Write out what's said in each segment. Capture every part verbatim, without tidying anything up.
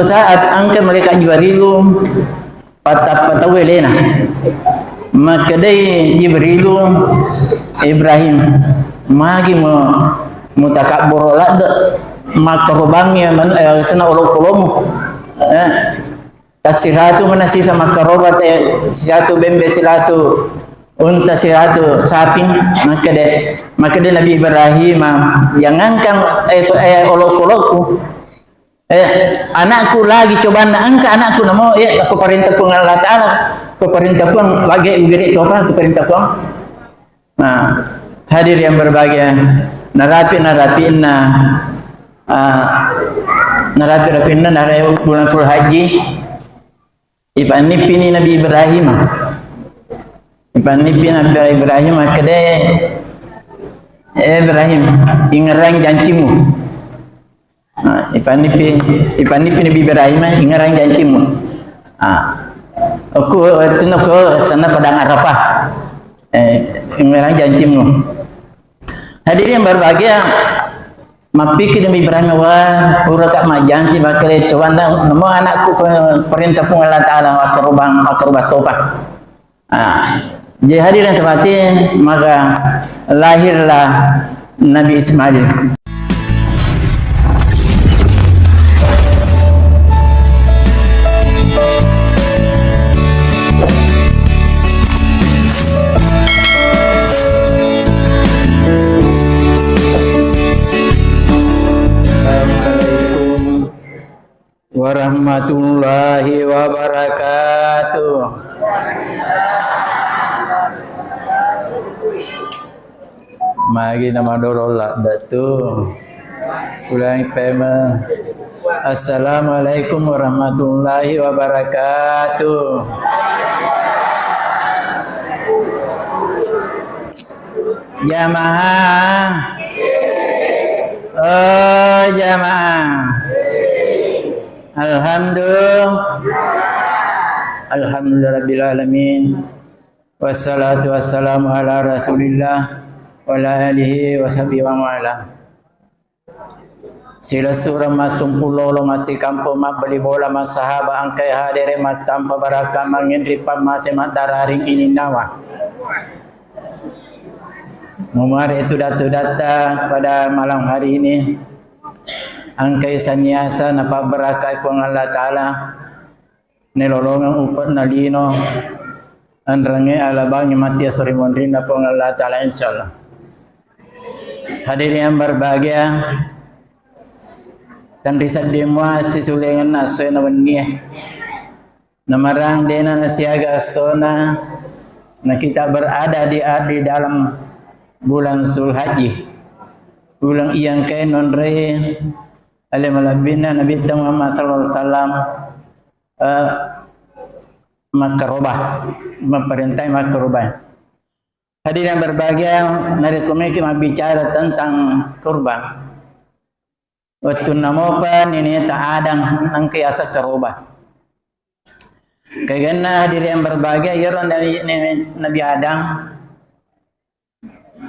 Saat engka malaikat Jibrilu, patappa tau elena. Makkedai Jibrilu, "Ibrahim, magi mu-, mutakabboro ladde makkarobangi man-, eh, sena olokolomu. Eh, tasiratu mana sisa makkaroba te, sisatu bembe, silatu unta, silatu saping." Makkede, makkede Nabi Ibrahim, "Jangankan, eh, eh, olokoloku." Eh, anakku lagi cobanna, engka anakku namo, eh, ko parenta Puang Allah Ta'ala, ko parenta Puang, lagi ugere topa, ko parenta Puang. Nah, hadir yang berbahagia, narapi, narapi inna, ah, narapi, rapi inna, narai bulan Sulhajji, ipannippini Nabi Ibrahim, ipannippi Nabi Ibrahim, makkede, "Eh, Ibrahim, ingerang jancimu." Nah, ipannipi, ipannipi Nabi Ibrahim, "Ingerang jancimu." Ah, aku, wettunna ko senna padang Arafah. Eh, ingerang jancimu. Hadirin yang berbahagia, mappikir Nabi Ibrahim, "Wah, pura ka majjanci, makkede coba nda-, namo anakku ko parenta Puang Allah Ta'ala, makkarobang, makkarobang topa." Ah, jadi hadirin yang terhormati, maka lahirlah Nabi Ismail. Warahmatullahi wabarakatuh. Magi namadolo ladde tu. Ulangi pema. Assalamualaikum warahmatullahi wabarakatuh. Jamaah. Oh, jamaah. Alhamdulillah. Alhamdulillah rabbil alamin. Wassalatu wassalamu ala Rasulillah wa ala alihi wa sahbihi wa mawala. Silessureng massumpung lolo, massikampong mabbali bola, massahaba engkai hadere, mattampa barakka manginri pammase maddararing ininnawa. Mumarek tuda-tudatta pada malam hari ini, engkai saniasa napabbarakkai Puang Allah Ta'ala, nelolongeng upe'na lino, enrengnge alabangi matti esso ri monrinna Puang Allah Ta'ala, insyaallah. Hadirin yang berbahagia, tenri sedding mua assisulengenna essoe na wennie. Namarang dena nasiaga essona, na kita berada di, di dalam bulan Zulhajji. Bulan iya engkae nonroi ale malebbinna Nabitta Muhammad sallallahu alaihi wasallam, eh, makkaroba, mapparentai makkaroba. Hadirin yang berbahagia, narekko meki mabbicara tentang kurban, wettunna mopa neneta Adang engka yaseng karoba. Kegenna hadirin yang berbahagia, iyaro Nabi, Nabi Adam,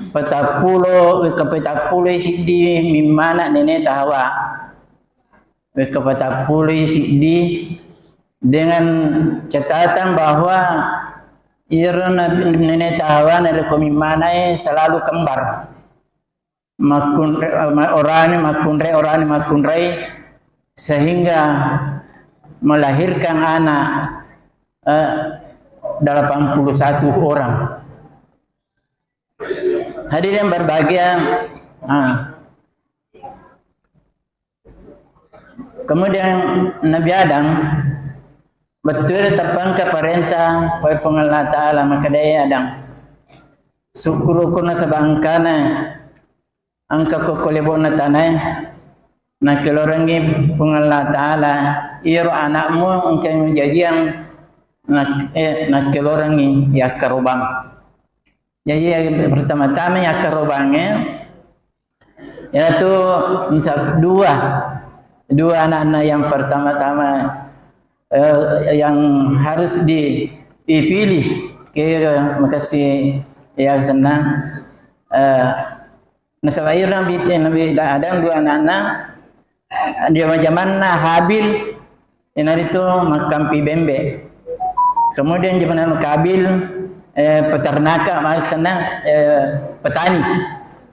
petappulo, wekka petappulo siddi mimmana neneta Hawa. Wekka petappulo siddi, dengan catatan bahwa iyaro Nabi, neneta Hawa narekko mimmanai selalu kembar. Makkunre-, ma-, orani makkunre, orani makkunrai, sehingga melahirkan anak, eh, delapan puluh satu orang. Hadirin yang berbahagia, ah. Kemudian Nabi Adam, bettuero teppangka parenta, pole Puang Allah Ta'ala, makkedai Adam, sukkuruko nasaba engkana, engka ko, ko lebo'na tanae, nakelorengngi Puang Allah Ta'ala iyaro anakmu engka mujajiang, nak-, eh, nakelorengngi yakkarobang. Jadi, yang pertama-tama yakkarobangnge, yaitu misal dua, dua anakna yang pertama-tama, eh, yang harus di-, dipilih ke makessing ya senna, eh, nasaba iro Nabi, Nabi Adam dua anakna, jama-jamanna Habil Iyanaritu makkampi bembe. Kemudian jamanna Kabil, eh, peternakan, maksudnya, eh, petani.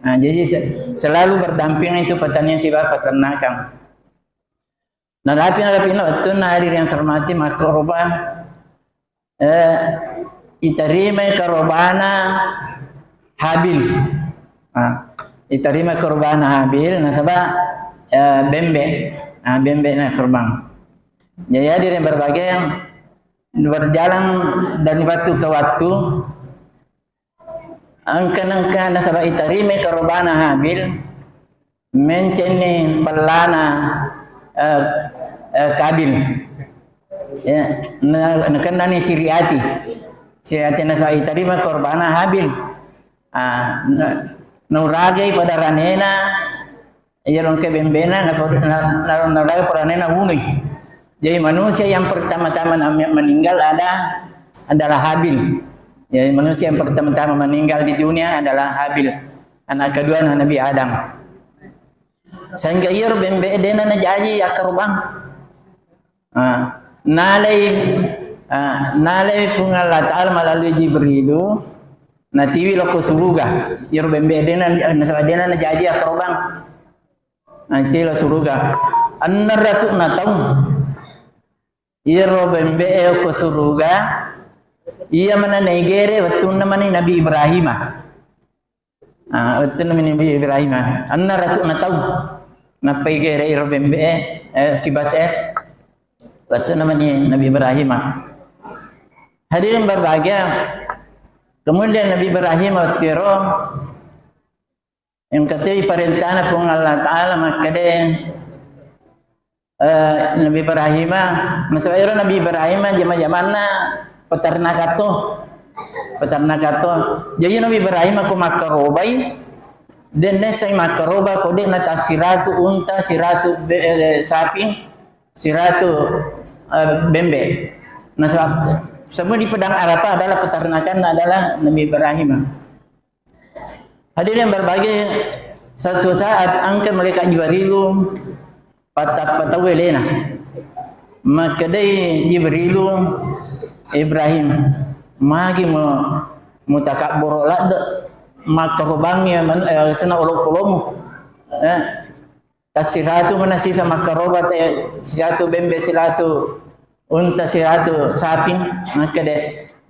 Nah, jadi se-, selalu berdampingan itu pertanian sibawa peternakan. Narapi-, narapi na wettunna, hadirin yang saya hormati, makkaroba, eh, itarimai karobana Habil. Ah, itarimai karobana Habil, nasaba, eh, bembe. Ah, bembe na korban. Jadi, hadirin berbahagia, yang berjalan dari waktu ke waktu, engka-, engka nasaba itarimai karobana Habil, mencenni pellana, eh, eh, Kabil. Ya, na-, nakennani siriati. Siriati nasaba itarima korbana Habil. Ah, na-, nauragai pada ranena, iyaro engka bembena, na-, na-, na-, nauragai pada ranena wunui. Jadi manusia yang pertama-tama nam-, meninggal ada, adalah Habil. Jadi manusia yang pertama-tama meninggal di dunia adalah Habil, anak kedua Nabi Adam. Sehingga iyaro bembe dena najaji akkarobang. Ah, nalai, ah, nalai Puang Allah Ta'ala melalui Jibrilu, natiwi lao ko suruga. Iyaro bembe dena, nasaba dena najaji akkarobang. Natiwi lao suruga. Enneng ratu na taung. Iyaro bembe e ko suruga, iya mana naigere wettunna mani Nabi Ibrahim. Ah, wettunna mani Nabi Ibrahim. Enneng ratu na taung. Nappa igere iro bembe e, eh, kibas e. Wettunna mani Nabi Ibrahim. Hadirin berbahagia. Kemudian Nabi Ibrahim wettu ero engka toi parentana Puang Allah Ta'ala makkeda, eh, Nabi Ibrahim, nasaba ero Nabi Ibrahim jama-jamanna peternakan to. Peternakan to. Jadi Nabi Ibrahim ko makkarobai, denne sai makkaroba ko de na tassiratu unta, siratu be-, eh, sapi, siratu, eh, bembe. Nasaba semua di Padang Arafah adalah peternakan adalah Nabi Ibrahim. Hadirin yang berbahagia, satu saat angkat malaikat Jibrilu, patappa tau elena. Makkedai Jibrilu, "Ibrahim, magi mu, mutakabboro ladde, makkarobangi man-, eh, sena olokolomu." Eh, Tassiratu mana sisa makkaroba te, siratu bembe, siratu unta, siratu sapi. Makkeda,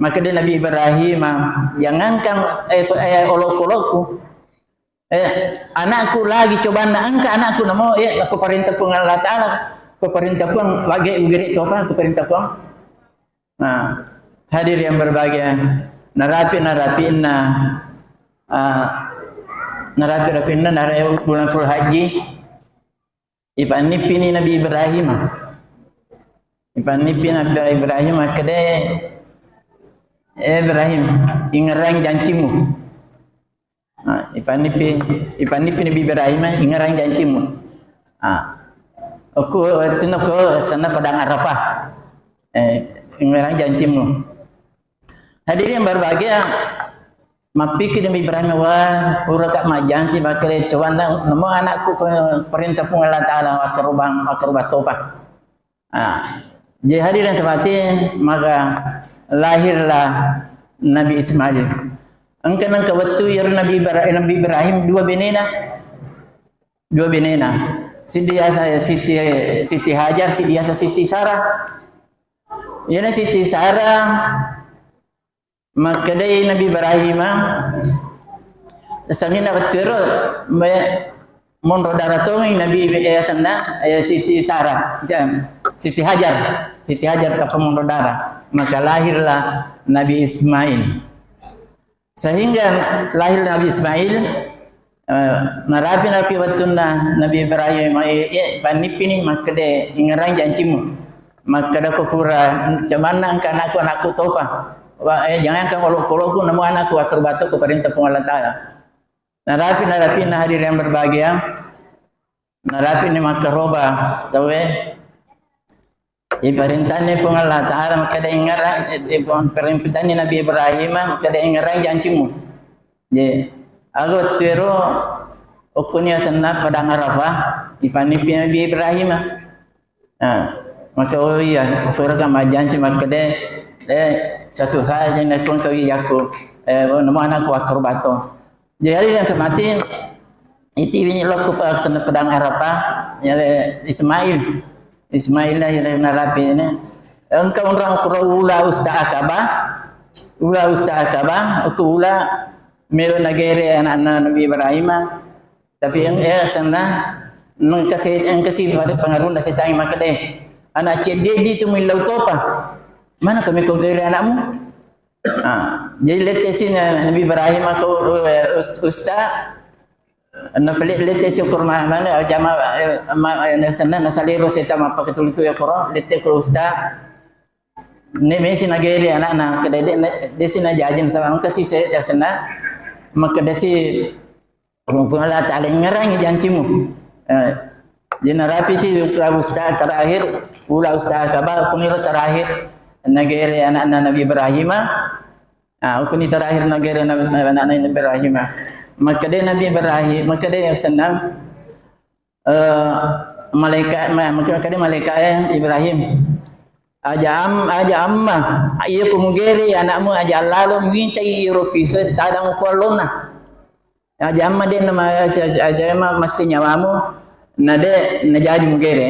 makkeda Nabi Ibrahim, "Jangankan, eh, pe-, eh, olok-olokku, eh, anakku lagi cobanna, engka anakku namo, eh, aku perintah Puang Allah Ta'ala, aku perintah Puang wage ugere topa, aku perintah Puang." Nah, hadir yang berbahagia, narapi-, narapi'na, ah, narapi-, rapi'na nare bulan Sulhajji, ipannippini Nabi Ibrahim. Ipannippini Nabi Ibrahim, makkeda, "Eh, Ibrahim, ingerang jancimu." Nah, ipannipi, ipannipi Nabi Ibrahim, "Ingerang jancimu." Ah. Okko, wettunna ko senna Padang Arafah. Eh, ingerang jancimu. Hadirin yang berbahagia, mappikir Nabi Ibrahim, "Wah, puraka majjanci, makkeda cobanna namo anakku, perintah Puang Allah Ta'ala, akkarobang, akkaroba topa." Ah, jadi hadirin yang terhormati, maka lahirlah Nabi Ismail. Engka nengka wettu iyaro Nabi Ibra-, Nabi Ibrahim dua benena. Dua benena. Siddi yasa Siti, Siti Hajar, siddi yasa Siti Sarah. Iyana Siti Sarah makkedai Nabi Ibrahim, sanginna wettu ero, me-, monro dara tongi Nabi, eh, senna, eh, Siti Sarah, jam, Siti Hajar, Siti Hajar tappa monro dara. Maka lahirlah Nabi Ismail. Sehingga lahir Nabi Ismail, eh, narapi-narapi wettunna Nabi Ibrahim, eh, eh, pannippini makkeda, "Ingerang jancimu." Makkeda ko pura, "Camanna engka anakku, anakku topa. Wa-, eh, jangankan olok-olokku, namo anakku akkaroba to ko perintah Puang Allah Ta'ala." Narapi-, narapi na hadir yang berbahagia. Narapi ni makkaroba tauwe. Iparintanni Puang Allah Ta'ala makkeda ingerang, eh, eh, Puang, parintanni Nabi Ibrahim makkeda ingerang jancimu. Jadi, aga wettu ero okkoni asenna Padang Arafah, ipannipi Nabi Ibrahim. Nah, Maka, oh iya, furaka majjanci makkede, eh, satu saja yang nakon kau iya aku, eh, oh, namo anakku akrobato. Jadi yang mati iti bini lokku pa senna padang Arafah, ya, Ismail. Ismail na, ya, narapi ini. Engka onrang kuro ula usta Akaba, ula usta Akaba, aku ula melo nagere anakna Nabi Ibrahim. Tapi yang, eh, senna, engkasi, engkasi pada pengaruh nasi tangi makkede, anak ceddi di tu millau topa. Mana kami kau gere anakmu? Ah, jadi lette si na-, Nabi Ibrahim aku, eh, us-, usta, na pele-, lette si kurma mana, jama, eh, ma, eh, senna, nasalero seta mappakatulu tu ya koro, lette ko usta. Ne mesi nagere anakna, kedede, ne, desi na jajin sama engkasi se, senna, makkeda si, Puang Allah Ta'ala, engngerangi jancimu. Eh, jadi narapi si ula usta terakhir, ula usta Akaba, kuniro terakhir nagere anakna Nabi Ibrahim. Ah, kuni terakhir nagere Nabi, anakna Nabi Ibrahim. Makkede Nabi Ibrahim, makkede senna, eh, malaikat, ma-, makkede malaikat, eh, Ibrahim. Aja am-, aja amma, iya kumugere anakmu aja lalo mintai iro piso tadang ku allonna. Aja amma de nama aja, aja amma massi nyawamu, na de najaji mugere.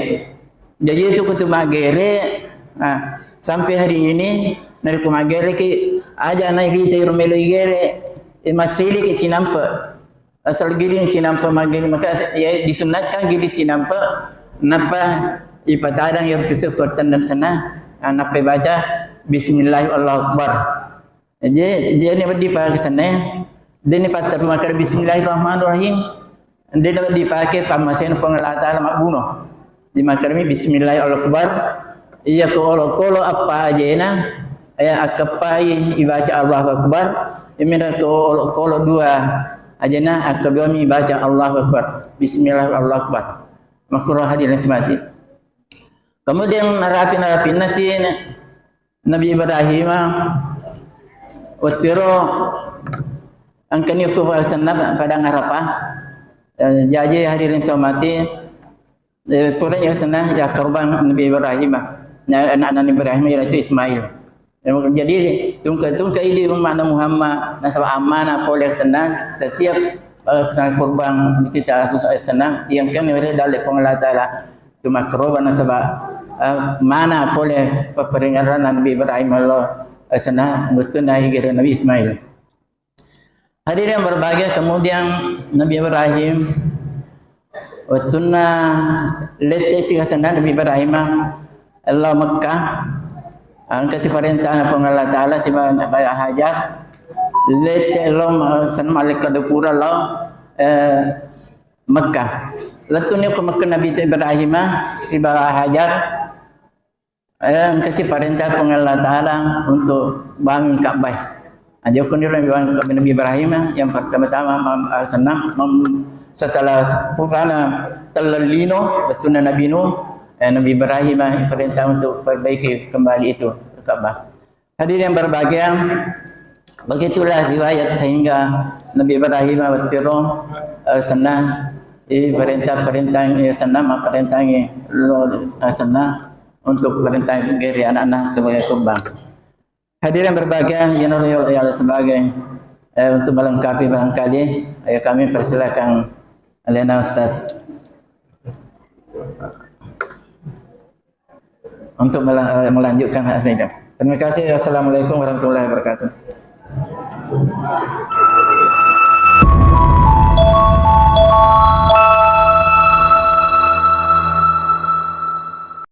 Jadi itu kutu magere, ah, sampai hari ini narekko magere ki aja na rita iro melo igere, eh, masili ki cinampe. Asal giling cinampe magini maka ya disunatkan giling cinampe napa ipatadang iro piso ko tendang senna, ah, napa baca bismillah Allahu Akbar. Jadi, dia ni wedding pakai senna, dia ni pakai makkeda bismillahirrahmanirrahim. Dia ni wedding pakai pammasena Puang Allah Ta'ala mabbuno. Di makkeda mi bismillahirrahmanirrahim. Allahu Akbar. Iya ko olokolo appa ajena, ya akkeppai ibaca Allahu Akbar. Imina ko olokolo dua ajena, akkadua mi ibaca Allahu Akbar. Bismillah Allahu Akbar. Makkuro hadirin semati. Kemudian narapi-narapinna si Nabi Ibrahim, wettiro engkani ko senna padang Arafah. Eh, jaji hadirin semati, eh, purani senna ya kurban Nabi Ibrahim. Ya, anak Nabi Ibrahim yaitu Ismail. Ya, jadi tungke-tungke idi umma'na Muhammad nasaba amanah pole senna setiap, eh, senna kurban kita senna yang kami dalle Puang Allah Ta'ala. Cuma keroba nasaba, eh, mana pole pepperingaran Nabi Ibrahim Allah, eh, senna wettunna igere Nabi Ismail. Hadirin yang berbahagia, kemudian Nabi Ibrahim wettunna lette si senna Nabi Ibrahim Allah Mekah, engka si parentana Puang Allah Ta'ala si Hajar lette lo, eh, senna malekka dupura lo, eh, Mekkah. Lettunni ko Mekkah Nabi Ibrahim sibawa Hajar, eh, engka si parentah Puang Allah Ta'ala untuk bangun Ka'bah. Nah, jokko niro bangun Ka'bah Nabi Ibrahim, yang pertama-tama mam-, ah, senna, mem-, setelah purana telleng lino, lettunna Nabi Nuh, eh, Nabi Ibrahim, eh, perintah untuk perbaiki kembali itu Ka'bah. Hadirin yang berbahagia, begitulah riwayat sehingga Nabi Ibrahim wettiro, eh, senna, eh, perintah-perintah, eh, senna, mapparentangi lo, eh, senna untuk perintah gere anakna sebagai kurban. Hadirin yang berbahagia, yang Allah sebagai, eh, untuk melengkapi barangkali, ayo kami persilakan Alena Ustaz. Untuk mela-, melanjutkan hak saya. Terima kasih. Assalamualaikum warahmatullahi wabarakatuh.